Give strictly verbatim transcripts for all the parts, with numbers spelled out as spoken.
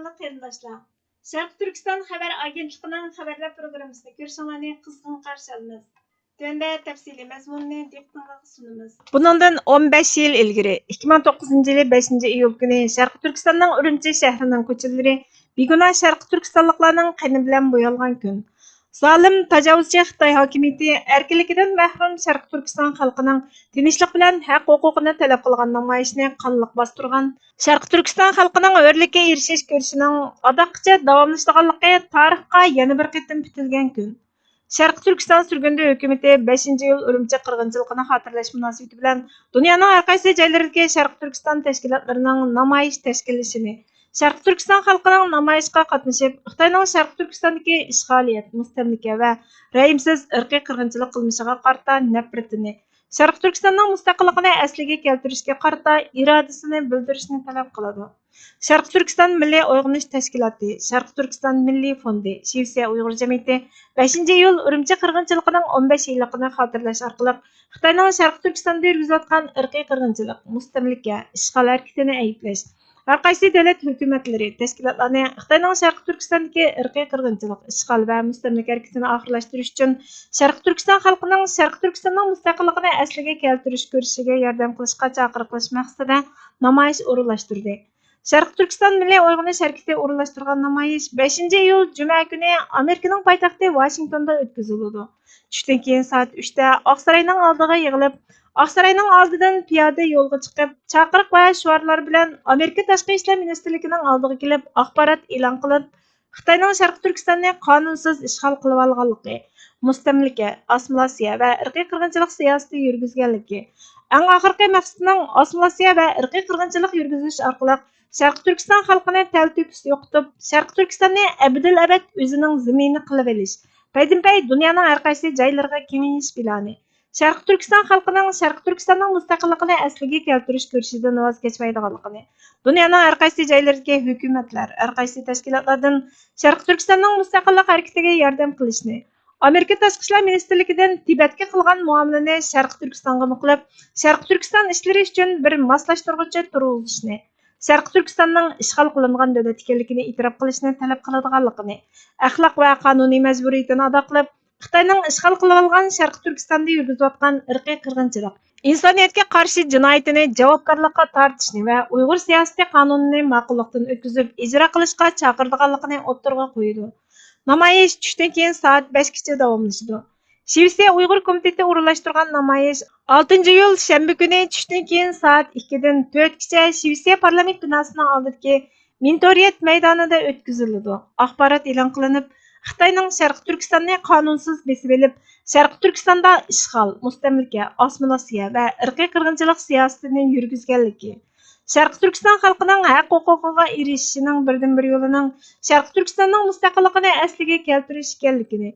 قېرىنداشلار، شەرقىي تۈركىستان خەۋەر ئاگېنتلىقىنىڭ خەۋەرلەر پروگراممىسىنى كۆرۈشۈڭلارنى قىزغىن قارشى ئالىمىز. تۆۋەندە تەپسىلىي مەزمۇننى دىققىتىڭلارغا سۇنىمىز. بۇنىڭدىن ئون بەش يىل ئىلگىرى، ئىككى مىڭ توققۇزىنچى يىلى بەشىنچى ئىيۇل كۈنى شەرقىي تۈركىستاننىڭ ئۈرۈمچى شەھىرىنىڭ كوچىلىرى بىگۇناھ شەرقىي تۈركىستانلىقلارنىڭ قېنى بىلەن بويالغان كۈن. زالىم، تاجاۋۇزچى خىتاي ھاكىمىيىتى ئەركىنلىكىدىن مەھرۇم شەرقىي تۈركىستان خەلقىنىڭ تىنچلىق بىلەن ھەق ھوقۇقىنى تەلەپ قىلغان نامايىشىنى قانلىق باستۇرغان، شەرقىي تۈركىستان خەلقىنىڭ ھۆرلۈككە ئېرىشىش كۈرىشىنىڭ ئاداققىچە داۋاملىشىدىغانلىقى تارىخقا يەنە بىر قېتىم پۈتۈلگەن كۈن. شەرقىي تۈركىستان سۈرگۈندە ھۆكۈمىتى بەشىنچى ئىيۇل ئۈرۈمچى قىرغىنچىلىقىنى خاتىرىلەش مۇناسىۋىتى بىلەن دۇنيانىڭ ھەر قايسى جايلىرىدىكى شەرقىي تۈركىستان تەشكىلاتلىرىنىڭ نامايىش تەشكىللىشىنى، شەرقىي تۈركىستان خەلقىنىڭ نامايىشقا قاتنىشىپ، خىتاينىڭ شەرقىي تۈركىستاندىكى ئىشغالىيەت، مۇستەملىكە ۋە رەھىمسىز ئىرقىي قىرغىنچىلىق قىلمىشىغا قارىتا نەپرىتىنى، شەرقىي تۈركىستاننىڭ مۇستەقىللىقىنى ئەسلىگە كەلتۈرۈشكە قارىتا ئىرادىسىنى بىلدۈرۈشنى تەلەپ قىلىدۇ. شەرقىي تۈركىستان مىللىي ئويغىنىش تەشكىلاتى، شەرقىي تۈركىستان مىللىي فوندى، شىۋېتسىيە ئۇيغۇر جەمئىيىتى بەشىنچى ئىيۇل ئۈرۈمچى قىرغىنچىلىقىنىڭ ئون بەش يىللىقىنى خاتىرىلەش ئارقىلىق خىتاينىڭ شەرقىي تۈركىستاندا يۈرگۈزۈۋاتقان ئىرقىي قىرغىنچىلىق، مۇستەملىكە، ئىشغال ھەرىكىتىنى ئەيىبلەش، ھەر قايسى دۆلەت ھۆكۈمەتلىرى، تەشكىلاتلارنى خىتاينىڭ شەرقىي تۈركىستاندىكى ئىرقىي قىرغىنچىلىق، ئىشغال ۋە مۇستەملىكە ھەرىكىتىنى ئاخىرلاشتۇرۇش ئۈچۈن شەرقىي تۈركىستان خەلقىنىڭ شەرقىي تۈركىستاننىڭ مۇستەقىللىقىنى ئەسلىگە كەلتۈرۈش كۈرىشىگە ياردەم قىلىشقا چاقىرىق قىلىش مەقسىتىدە نامايىش ئورۇنلاشتۇردى. شەرقىي تۈركىستان مىللىي ئويغىنىش ھەرىكىتى ئورۇنلاشتۇرغان نامايىش بەشىنچى ئىيۇل جۈمە كۈنى ئامېرىكىنىڭ پايتەختى ۋاشىنگتوندا ئۆتكۈزۈلىدۇ. چۈشتىن كېيىن سائەت ئۈچتە ئاقساراينىڭ ئالدىغا يىغىلىپ، ئاقساراينىڭ ئالدىدىن پىيادە يولغا چىقىپ، چاقىرىق ۋە شوئارلار بىلەن ئامېرىكا تاشقى ئىشلار مىنىستىرلىكىنىڭ ئالدىغا كېلىپ، ئاخبارات ئېلان قىلىپ، خىتاينىڭ شەرقىي تۈركىستاننى قانۇنسىز ئىشغال قىلىۋالغانلىقى، مۇستەملىكە، ئاسسىمىلياتسىيە ۋە ئىرقىي قىرغىنچىلىق سىياسىتى يۈرگۈزگەنلىكى، ئەڭ ئاخىرقى مەقسىتىنىڭ ئاسسىمىلياتسىيە ۋە ئىرقىي قىرغىنچىلىق يۈرگۈزۈش ئارقىلىق شەرقىي تۈركىستان خەلقىنى تەلتۆكۈس يوقىتىپ، شەرقىي تۈركىستاننى ئەبەدىل ئەبەد ئۆزىنىڭ زېمىنى قىلىۋېلىش، پەيدىنپەي دۇنيانىڭ ھەر قايسى جايلىرىغا كېڭىيىش پىلانى، شەرقىي تۈركىستان خەلقىنىڭ شەرقىي تۈركىستاننىڭ مۇستەقىللىقىنى ئەسلىگە كەلتۈرۈش كۈرىشىدىن ۋاز كەچمەيدىغانلىقىنى، دۇنيانىڭ ھەر قايسى جايلىرىدىكى ھۆكۈمەتلەر، ھەر قايسى تەشكىلاتلاردىن شەرقىي تۈركىستاننىڭ مۇستەقىللىق ھەرىكىتىگە ياردەم قىلىشنى، ئامېرىكا تاشقى ئىشلار مىنىستىرلىكىدىن تىبەتكە قىلغان مۇئامىلىنى شەرقىي تۈركىستانغىمۇ قىلىپ، شەرقىي تۈركىستان ئىشلىرى ئۈچۈن بىر ماسلاشتۇرغۇچى تۇرغۇزۇشنى، شەرقىي تۈركىستاننىڭ ئىشغال قىلىنغان دۆلەت ئىكەنلىكىنى ئېتىراپ قىلىشنى تەلەپ قىلىدىغانلىقىنى، ئەخلاق ۋە قانۇنىي مەجبۇرىيىتىنى ئادا قىلىپ، خىتاينىڭ ئىشغال قىلىۋالغان شەرقىي تۈركىستاندا يۈرگۈزۈۋاتقان ئىرقىي قىرغىنچىلىق، ئىنسانىيەتكە قارشى جىنايىتىنى جاۋابكارلىققا تارتىشنى ۋە ئۇيغۇر سىياسىتى قانۇنىنى ماقۇللۇقتىن ئۆتكۈزۈپ ئىجرا قىلىشقا چاقىرىدىغانلىقىنى ئوتتۇرىغا قويىدۇ. نامايىش چۈشتىن كېيىن سائەت بەشكىچە داۋاملىشىدۇ. شىۋېتسىيە ئۇيغۇر كومىتېتى ئورۇنلاشتۇرغان نامايىش ئالتىنچى ئىيۇل شەنبە كۈنى چۈشتىن كېيىن سائەت ئىككىدىن تۆتكىچە شىۋېتسىيە پارلامېنت بىناسىنىڭ ئالدىدىكى مىنتورىيەت مەيدانىدا ئۆتكۈزۈلىدۇ. ئاخبارات ئېلان قىلىنىپ، خىتاينىڭ شەرقىي تۈركىستاننى قانۇنسىز بېسىۋېلىپ، شەرقىي تۈركىستاندا ئىشغال، مۇستەملىكە، ئاسسىمىلياتسىيە ۋە ئىرقىي قىرغىنچىلىق سىياسىتىنى يۈرگۈزگەنلىكى، شەرقىي تۈركىستان خەلقىنىڭ ھەق ھوقۇقىغا ئېرىشىشىنىڭ بىردىنبىر يولىنىڭ شەرقىي تۈركىستاننىڭ مۇستەقىللىقىنى ئەسلىگە كەلتۈرۈش ئىكەنلىكىنى،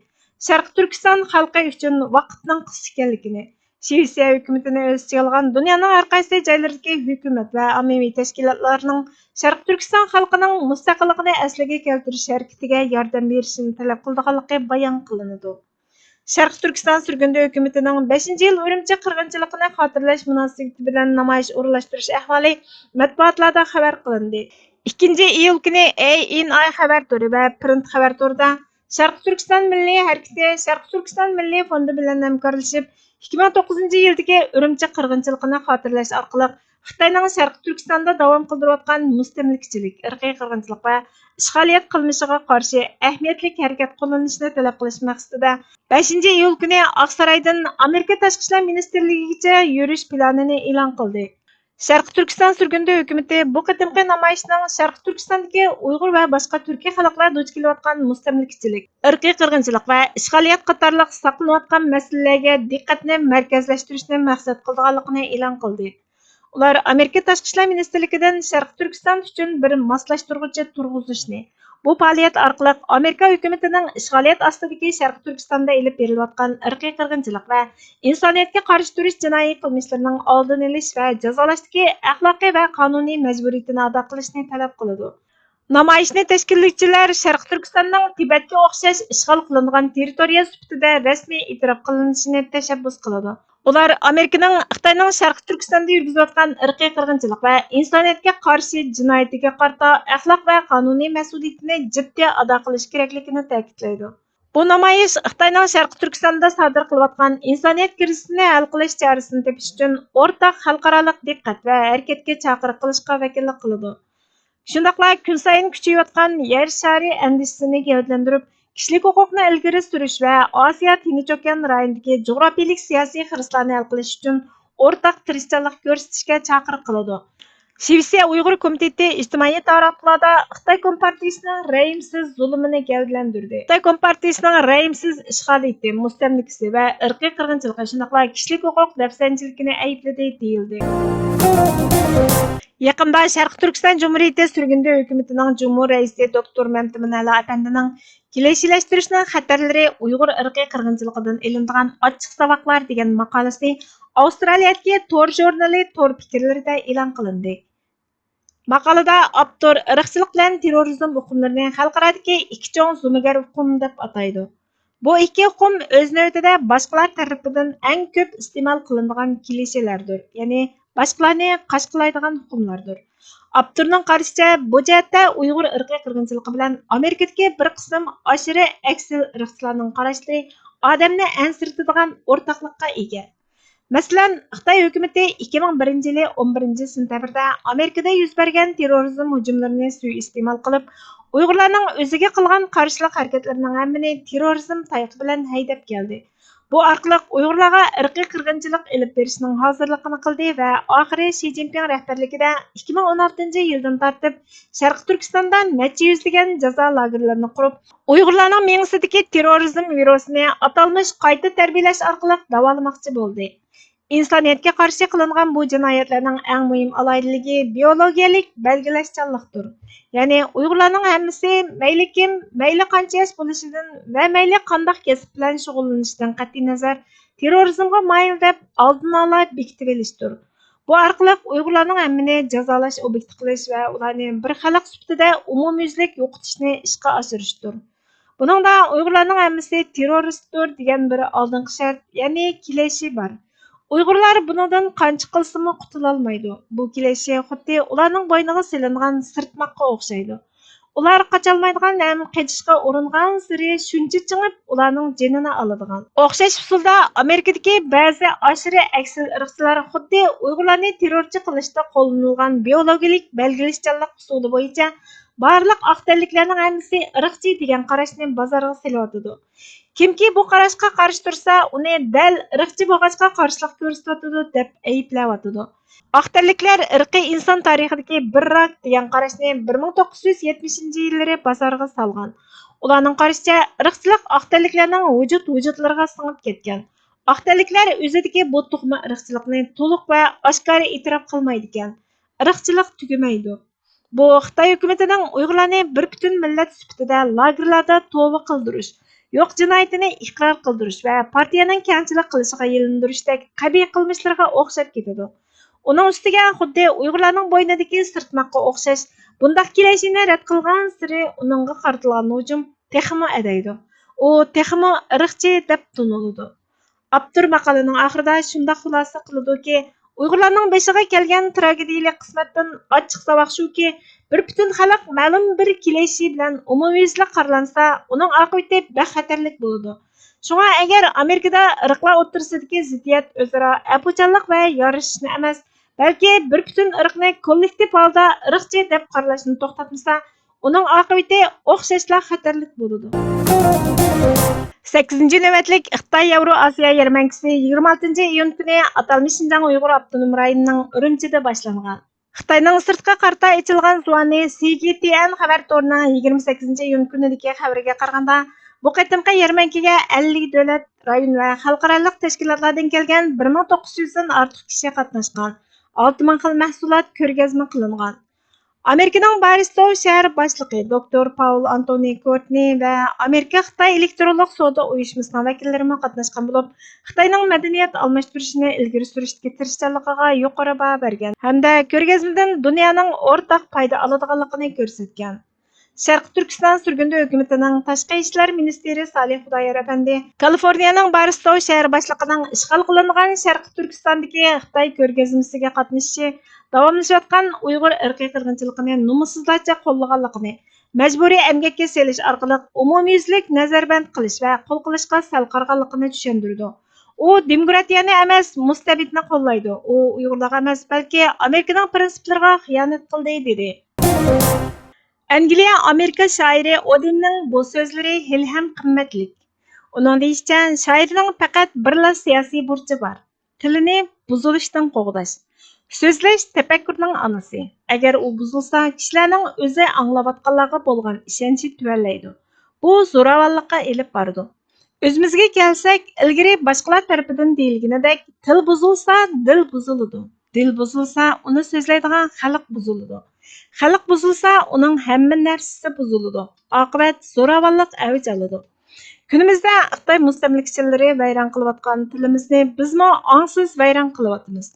شەرقىي تۈركىستان خەلقى ئۈچۈن ۋاقىتنىڭ قىس ئىكەنلىكىنى، شىۋېتسىيە ھۆكۈمىتىنى ئۆز ئىچىگە ئالغان دۇنيانىڭ ھەر قايسى جايلىرىدىكى ھۆكۈمەت ۋە ئاممىۋى تەشكىلاتلارنىڭ شەرقىي تۈركىستان خەلقىنىڭ مۇستەقىللىقىنى ئەسلىگە كەلتۈرۈش ھەرىكىتىگە ياردەم بېرىشىنى تەلەپ قىلىدىغانلىقى بايان قىلىنىدۇ. شەرقىي تۈركىستان سۈرگۈندە ھۆكۈمىتىنىڭ بەشىنچى يىل ئۈرۈمچى قىرغىنچىلىقىنى خاتىرىلەش مۇناسىۋىتى بىلەن نامايىش ئورۇنلاشتۇرۇش ئەھۋالى مەتبۇئاتلاردا خەۋەر قىلىندى. ئىككىنچى ئىيۇل كۈنى ئېي ئېن ئاي خەۋەر تورى ۋە پرىنت خەۋەر تورىدا شەرقىي تۈركىستان مىللىي ھەرىكىتى شەرقىي تۈركىستان مىللىي فوندى بىلەن ھەمكارلىشىپ، ئىككى مىڭ توققۇزىنچى يىلدىكى ئۈرۈمچى قىرغىنچىلىقىنى خاتىرىلەش ئارقىلىق خىتاينىڭ شەرقىي تۈركىستاندا داۋام قىلدۇرۇۋاتقان مۇستەملىكىچىلىك، ئىرقىي قىرغىنچىلىق ۋە ئىشغالىيەت قىلمىشىغا قارشى ئەھمىيەتلىك ھەرىكەت قوللىنىشنى تەلەپ قىلىش مەقسىتىدە، بەشىنچى ئىيۇل كۈنى ئاقسارايدىن ئامېرىكا تاشقى ئىشلار مىنىستىرلىكىگىچە يۈرۈش پىلانىنى ئېلان قىلدى. شەرقىي تۈركىستان سۈرگۈندە ھۆكۈمىتى بۇ قېتىمقى نامايىشنىڭ شەرقىي تۈركىستاندىكى ئۇيغۇر ۋە باشقا تۈركىي خەلقلەر دۇچ كېلىۋاتقان مۇستەملىكىچىلىك، ئىرقىي قىرغىنچىلىق ۋە ئىشغالىيەت قاتارلىق ساقلىنىۋاتقان مەسىلىلەرگە دىققەتنى مەركەزلەشتۈرۈشنى مەقسەت قىلىدىغانلىقىنى ئېلان قىلدى. ئۇلار ئامېرىكا تاشقى ئىشلار مىنىستىرلىكىدىن شەرقىي تۈركىستان ئۈچۈن بىر ماسلاشتۇرغۇچى تۇرغۇزۇشنى، بۇ پائالىيەت ئارقىلىق ئامېرىكا ھۆكۈمىتىنىڭ ئىشغالىيەت ئاستىدىكى شەرقىي تۈركىستاندا ئېلىپ بېرىلىۋاتقان ئىرقىي قىرغىنچىلىق ۋە ئىنسانىيەتكە قارشى تۇرۇش جىنايى قىلمىشلىرىنىڭ ئالدىنى ئېلىش ۋە جازالاشتىكى ئەخلاقىي ۋە قانۇنىي مەجبۇرىيىتىنى ئادا قىلىشنى تەلەپ قىلىدۇ. نامايىشنى تەشكىللىگۈچىلەر شەرقىي تۈركىستاننىڭ تىبەتكە ئوخشاش ئىشغال قىلىنغان تېررىتورىيە سۈپىتىدە رەسمىي ئېتىراپ قىلىنىشىنى تەشەببۇس قىلىدۇ. ئۇلار ئامېرىكىنىڭ خىتاينىڭ شەرقىي تۈركىستاندا يۈرگۈزۈۋاتقان ئىرقىي قىرغىنچىلىق ۋە ئىنسانىيەتكە قارشى جىنايىتىگە قارىتا ئەخلاق ۋە قانۇنىي مەسئۇلىيىتىنى جىددىي ئادا قىلىش كېرەكلىكىنى تەكىتلەيدۇ. بۇ نامايىش خىتاينىڭ شەرقىي تۈركىستاندا سادىر قىلىۋاتقان ئىنسانىيەت كىرىزىسىنى ھەل قىلىش چارىسىنى تېپىش ئۈچۈن ئورتاق خەلقئارالىق دىققەت ۋە ھەرىكەتكە چاقىرىق قىلىشقا ۋەكىللىك قىلىدۇ. شۇنداقلا كۈنسايىن كۈچىيىۋاتقان يەر شارى ئەندىشىسىنى گەۋدىلەندۈرۈپ، كىشىلىك ھوقۇقنى ئىلگىرى سۈرۈش ۋە ئاسىيا تىنچ ئوكيان رايونىدىكى جۇغراپىيىلىك سىياسىي خىرىسلارنى ھەل قىلىش ئۈچۈن ئورتاق تىرىشچانلىق كۆرسىتىشكە چاقىرىق قىلىدۇ. شىۋېتسىيە ئۇيغۇر كومىتېتى ئىجتىمائىي تاراتقۇلاردا خىتاي كومپارتىيىسىنىڭ رەھىمسىز زۇلۇمىنى گەۋدىلەندۈردى. خىتاي كومپارتىيىسىنىڭ رەھىمسىز ئىشغالىيىتى، مۇستەملىكىسى ۋە ئىرقىي قىرغىنچىلىقى، شۇنداقلا كىشىلىك ھوقۇق دەپسەندىچىلىكىنى ئەيىبلىدى، دېيىلدى. يېقىندا شەرقىي تۈركىستان جۇمھۇرىيىتى سۈرگۈندە ھۆكۈمىتىنىڭ جۇمھۇر رەئىسى دوكتور مەمتىمىن ئەلا ئەپەندىنىڭ كىلىشىلەشتۈرۈشنىڭ خەتەرلىرى ئۇيغۇر ئىرقىي قىرغىنچىلىقىدىن ئېلىنىدىغان ئاچچىق ساۋاقلار دېگەن ماقالىسى ئاۋسترالىيەدىكى تور ژۇرنىلى تور پىكىرلىرىدە ئېلان قىلىندى. ماقالىدە ئاپتور ئىرقچىلىق بىلەن تېررورىزم ئۇقۇملىرىنى خەلقئارادىكى ئىككى چوڭ زومىگەر ئۇقۇم دەپ ئاتايدۇ. بۇ ئىككى ئۇقۇم ئۆز نۆۋىتىدە باشقىلار تەرىپىدىن ئەڭ كۆپ ئىستېمال قىلىنىدىغان كلىشېلاردۇر، يەنى باشقىلارنى قاشقىلايدىغان ئۇقۇملاردۇر. ئاپتورنىڭ قارىشىچە، بۇ جەھەتتە ئۇيغۇر ئىرقىي قىرغىنچىلىقى بىلەن ئامېرىكىدىكى بىر قىسىم ئاشىرى ئەكسىل ئىرقچىلارنىڭ قاراشلىرى ئادەمنى ئەنسىرىتىدىغان ئورتاقلىققا ئىگە. مەسىلەن، خىتاي ھۆكۈمىتى ئىككى مىڭ بىرىنچى يىلى ئون بىرىنچى سېنتەبىردە ئامېرىكىدا يۈز بەرگەن تېررورىزم ھۇجۇملىرىنى سۇيىئىستېمال قىلىپ، ئۇيغۇرلارنىڭ ئۆزىگە قىلغان قارشىلىق ھەرىكەتلىرىنىڭ ھەممىنى تېررورىزم تايىقى بىلەن ھەيدەپ كەلدى. بۇ ئارقىلىق ئۇيغۇرلارغا ئىرقىي قىرغىنچىلىق ئېلىپ بېرىشنىڭ ھازىرلىقىنى قىلدى ۋە ئاخىرى شى جىنپىڭ رەھبەرلىكىدە ئىككى مىڭ ئون ئالتىنچى يىلدىن تارتىپ شەرقىي تۈركىستاندا نەچچە يۈزلىگەن جازا لاگېرلىرىنى قۇرۇپ، ئۇيغۇرلارنىڭ مېڭىسىدىكى تېررورىزم ۋىرۇسىنى ئاتالمىش قايتا تەربىيەلەش ئارقىلىق داۋالىماقچى بولدى. ئىنسانىيەتكە قارشى قىلىنغان بۇ جىنايەتلەرنىڭ ئەڭ مۇھىم ئالاھىدىلىكى بىيولوگىيەلىك بەلگىلەشچانلىقتۇر. يەنى ئۇيغۇرلارنىڭ ھەممىسى مەيلى كىم، مەيلى قانچە ياش بولۇشىدىن ۋە مەيلى قانداق كەسىپ بىلەن شۇغۇللىنىشىدىن قەتئىينەزەر، تېررورىزمغا مايىل دەپ ئالدىنئالا بېكىتىۋېلىشتۇر. بۇ ئارقىلىق ئۇيغۇرلارنىڭ ھەممىنى جازالاش ئوبيېكتى قىلىش ۋە ئۇلارنى بىر خەلق سۈپىتىدە ئومۇميۈزلۈك يوقىتىشنى ئىشقا ئاشۇرۇشتۇر. بۇنىڭدا ئۇيغۇرلارنىڭ ھەممىسى تېررورىستتۇر دېگەن بىر ئالدىنقى شەرت، يەنى كلىشې بار. ئۇيغۇرلار بۇنىڭدىن قانچە قىلسىمۇ قۇتۇلالمايدۇ. بۇ كلىشې خۇددى ئۇلارنىڭ بوينىغا سېلىنغان سىرتماققا ئوخشايدۇ. ئۇلار قاچالمايدىغان ھەم قېچىشقا ئۇرۇنغانسېرى شۇنچە چىڭىپ، ئۇلارنىڭ جېنىنى ئالىدىغان. ئوخشاش ئۇسۇلدا ئامېرىكىدىكى بەزى ئاشىرى ئەكسىل ئىرقچىلار خۇددى ئۇيغۇرلارنى تېررورچى قىلىشتا قوللىنىلغان بىيولوگىيەلىك بەلگىلىشچانلىق ئۇسۇلى بويىچە بارلىق ئاق تەنلىكلەرنىڭ ھەممىسى ئىرقچى دېگەن قاراشنى بازارغا سېلىۋاتىدۇ. كىمكى بۇ قاراشقا قارشى تۇرسا، ئۇنى دەل ئىرقچى بولغاچقا قارشىلىق كۆرسىتىۋاتىدۇ، دەپ ئەيىبلەۋاتىدۇ. ئاق تەنلىكلەر ئىرقىي ئىنسان تارىخىدىكى بىر راك دېگەن قاراشنى بىر مىڭ توققۇز يۈز يەتمىشىنچى يىللىرى بازارغا سالغان. ئۇلارنىڭ قارىشىچە، ئىرقچىلىق ئاق تەنلىكلەرنىڭ ۋۇجۇد-ۋۇجۇدلىرىغا سىڭىپ كەتكەن. ئاق تەنلىكلەر ئۆزىدىكى بۇ تۇغما ئىرقچىلىقنى تولۇق ۋە ئاشكارا ئېتىراپ قىلمايدىكەن. ئىرقچىلىق تۈگىمەيدۇ. بۇ خىتاي ھۆكۈمىتىنىڭ ئۇيغۇرلارنى بىر پۈتۈن مىللەت سۈپىتىدە لاگېرلاردا توۋا قىلدۇرۇش، يوق جىنايىتىنى ئىقرار قىلدۇرۇش ۋە پارتىيەنىڭ كەڭچىلىك قىلىشىغا يېلىندۇرۇشتەك قەبىھ قىلمىشلىرىغا ئوخشاپ كېتىدۇ. ئۇنىڭ ئۈستىگە خۇددى ئۇيغۇرلارنىڭ بوينىدىكى سىرتماققا ئوخشاش بۇنداق كېلىشىنى رەت قىلغانسېرى ئۇنىڭغا قارىتىلغان ھۇجۇم تېخىمۇ ئەدەيدۇ. ئۇ تېخىمۇ ئىرقچى دەپ تونۇلىدۇ. ئاپتور ماقالىنىڭ ئاخىرىدا شۇنداق خۇلاسە قىلىدۇكى، ئۇيغۇرلارنىڭ بېشىغا كەلگەن تراگېدىيىلىك قىسمەتتىن ئاچچىق ساۋاق شۇكى، بىر پۈتۈن خەلق مەلۇم بىر كېلىشى بىلەن ئومۇميۈزلۈك قارىلانسا، ئۇنىڭ ئاقىۋىتى بەك خەتەرلىك بولىدۇ. شۇڭا ئەگەر ئامېرىكىدا ئىرقلار ئوتتۇرىسىدىكى زىددىيەت ئۆزئارا ئەپۇچانلىق ۋە يارىشىشنى ئەمەس، بەلكى بىر پۈتۈن ئىرقنى كوللېكتىپ ھالدا ئىرقچى دەپ قارىلاشنى توختاتمىسا، ئۇنىڭ ئاقىۋىتى ئوخشاشلا خەتەرلىك بولىدۇ. سەككىزىنچى نۆۋەتلىك خىتاي ياۋرو ئاسىيا يەرمەنكىسى يىگىرمە ئالتىنچى ئىيۇن كۈنى ئاتالمىش شىنجاڭ ئۇيغۇر ئاپتونوم رايونىنىڭ ئۈرۈمچىدە باشلانغان. خىتاينىڭ سىرتقا قارىتا ئېچىلغان زۇۋانى سى جى تي ئېن خەۋەر تورىنىڭ يىگىرمە سەككىزىنچى ئىيۇن كۈنىدىكى خەۋىرىگە قارىغاندا، بۇ قېتىمقى يەرمەنكىگە ئەللىك دۆلەت، رايون ۋە خەلقئارالىق تەشكىلاتلاردىن كەلگەن بىر مىڭ توققۇز يۈزدىن ئارتۇق كىشى قاتناشقان. ئالتە مىڭ خىل مەھسۇلات كۆرگەزمە قىلىنغان. ئامېرىكىنىڭ بارىستاۋ شەھەر باشلىقى دوكتور پاۋل ئانتونى كورتنى ۋە ئامېرىكا خىتاي ئېلېكترونلۇق سودا ئۇيۇشمىسىنىڭ ۋەكىللىرىمۇ قاتناشقان بولۇپ، خىتاينىڭ مەدەنىيەت ئالماشتۇرۇشىنى ئىلگىرى سۈرۈشتىكى تىرىشچانلىقىغا يۇقىرى باھا بەرگەن ھەمدە كۆرگەزمىدىن دۇنيانىڭ ئورتاق پايدا ئالىدىغانلىقىنى كۆرسەتكەن. شەرقىي تۈركىستان سۈرگۈندە ھۆكۈمىتىنىڭ تاشقى ئىشلار مىنىستىرى سالىھ خۇدايار ئەپەندى كالىفورنىيەنىڭ بارستاۋ شەھىرى باشلىقىنىڭ ئىشغال قىلىنغان شەرقىي تۈركىستاندىكى خىتاي كۆرگەزمىسىگە قاتنىشىشى داۋاملىشىۋاتقان ئۇيغۇر ئىرقىي قىرغىنچىلىقىنى نومۇسسىزلارچە قوللىغانلىقىنى، مەجبۇرىي ئەمگەككە سېلىش ئارقىلىق ئومۇميۈزلۈك نەزەربەند قىلىش ۋە قۇل قىلىشقا سەل قارىغانلىقىنى چۈشەندۈرىدۇ. ئۇ دېموكراتىيەنى ئەمەس، مۇستەبىتنى قوللايدۇ. ئۇ ئۇيغۇرلارغا ئەمەس، بەلكى ئامېرىكىنىڭ پىرىنسىپلىرىغا خىيانەت قىلدى، دېدى. ئەنگلىيە ئامېرىكا شائىرى ئودېننىڭ بۇ سۆزلىرى ھېلىھەم قىممەتلىك. ئۇنىڭ دېيىشىچە، شائىرنىڭ پەقەت بىرلا سىياسىي بۇرچى بار، تىلىنى بۇزۇلۇشتىن قوغداش. سۆزلەش تەپەككۇرنىڭ ئانىسى. ئەگەر ئۇ بۇزۇلسا، كىشىلەرنىڭ ئۆزى ئاڭلاۋاتقانلارغا بولغان ئىشەنچى تۆۋەنلەيدۇ. بۇ زوراۋانلىققا ئېلىپ بارىدۇ. ئۆزىمىزگە كەلسەك، ئىلگىرى باشقىلار تەرىپىدىن دېيىلگىنىدەك، تىل بۇزۇلسا، دىل بۇزۇلىدۇ. دىل بۇزۇلسا، ئۇنى سۆزلەيدىغان خەلق بۇزۇلىدۇ. خەلق بۇزۇلسا، ئۇنىڭ ھەممە نەرسىسى بۇزۇلىدۇ. ئاقىۋەت زوراۋانلىق ئەۋج ئالىدۇ. كۈنىمىزدە خىتاي مۇستەملىكىچىلىرى ۋەيران قىلىۋاتقان تىلىمىزنى بىزمۇ ئاڭسىز ۋەيران قىلىۋاتىمىز.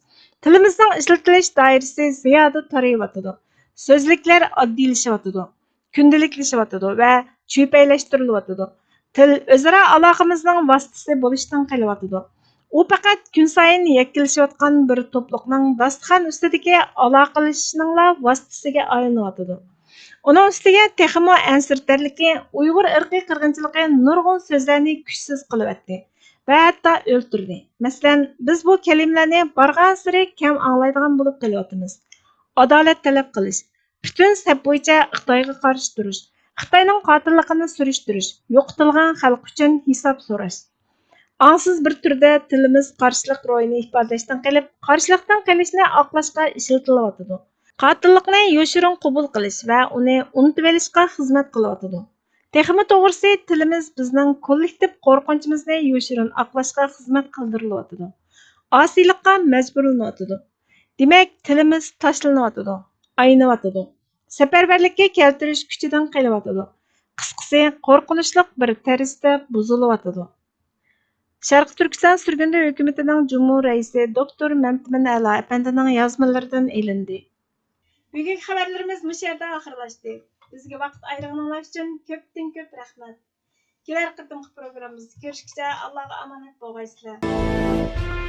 تىلىمىزنىڭ ئىشلىتىلىش دائىرىسى زىيادە تارىيىۋاتىدۇ. سۆزلۈكلەر ئاددىيلىشىۋاتىدۇ. كۈندىلىكلىشىۋاتىدۇ ۋە چۈپەيلەشتۈرۈلۈۋاتىدۇ. تىل ئۆزئارا ئالاقىمىزنىڭ ۋاسىتىسى بولۇشتىن قېلىۋاتىدۇ. ئۇ پەقەت كۈنسايىن يەككىلىشىۋاتقان بىر توپلۇقنىڭ داستىخان ئۈستىدىكى ئالاقىلىشىشنىڭلا ۋاسىتىسىگە ئايلىنىۋاتىدۇ. ئۇنىڭ ئۈستىگە تېخىمۇ ئەنسىرىتەرلىكى، ئۇيغۇر ئىرقىي قىرغىنچىلىقى نۇرغۇن سۆزلەرنى كۈچسىز قىلىۋەتتى ۋە ھەتتا ئۆلتۈردى. مەسىلەن، بىز بۇ كەلىمىلەرنى بارغانسېرى كەم ئاڭلايدىغان بولۇپ قېلىۋاتىمىز. ئادالەت تەلەپ قىلىش، پۈتۈن سەپ بويىچە خىتايغا قارشى تۇرۇش، خىتاينىڭ قاتىللىقىنى سۈرۈشتۈرۈش، يوقىتىلغان خەلق ئۈچۈن ھېساب سوراش. ئاڭسىز بىر تۈردە تىلىمىز قارشىلىق روھىنى ئىپادىلەشتىن قېلىپ، قارشىلىقتىن قېلىشنى ئاقلاشقا ئىشلىتىلىۋاتىدۇ. قاتىللىقنى يوشۇرۇن قوبۇل قىلىش ۋە ئۇنى ئۇنتۇۋېلىشقا خىزمەت قىلىۋاتىدۇ. تېخىمۇ توغرىسى، تىلىمىز بىزنىڭ كوللېكتىپ قورقۇنچىمىزنى يوشۇرۇن ئاقلاشقا خىزمەت قىلدۇرۇلۇۋاتىدۇ. ئاسىيلىققا مەجبۇرلىنىۋاتىدۇ. دېمەك، تىلىمىز تاشلىنىۋاتىدۇ، ئاينىۋاتىدۇ. سەپەرۋەرلىككە كەلتۈرۈش كۈچىدىن قېلىۋاتىدۇ. قىسقىسى، قورقۇنچلۇق بىر تەرزدە بۇزۇلۇۋاتىدۇ. شەرقىي تۈركىستان سۈرگۈندە ھۆكۈمىتىنىڭ جۇمھۇر رەئىسى دوكتور مەمتىمىن ئەلا ئەپەندىنىڭ يازمىلىرىدىن ئېلىندى. بۈگۈنكى خەۋەرلىرىمىز مۇشۇ يەردە ئاخىرلاشتى. بىزگە ۋاقىت ئايرىغىنىڭلار ئۈچۈن كۆپتىن كۆپ رەھمەت. كېلەر قېتىمقى پروگراممىمىزدا كۆرۈشكىچە ئاللاغا ئامانەت بولغايسىلەر.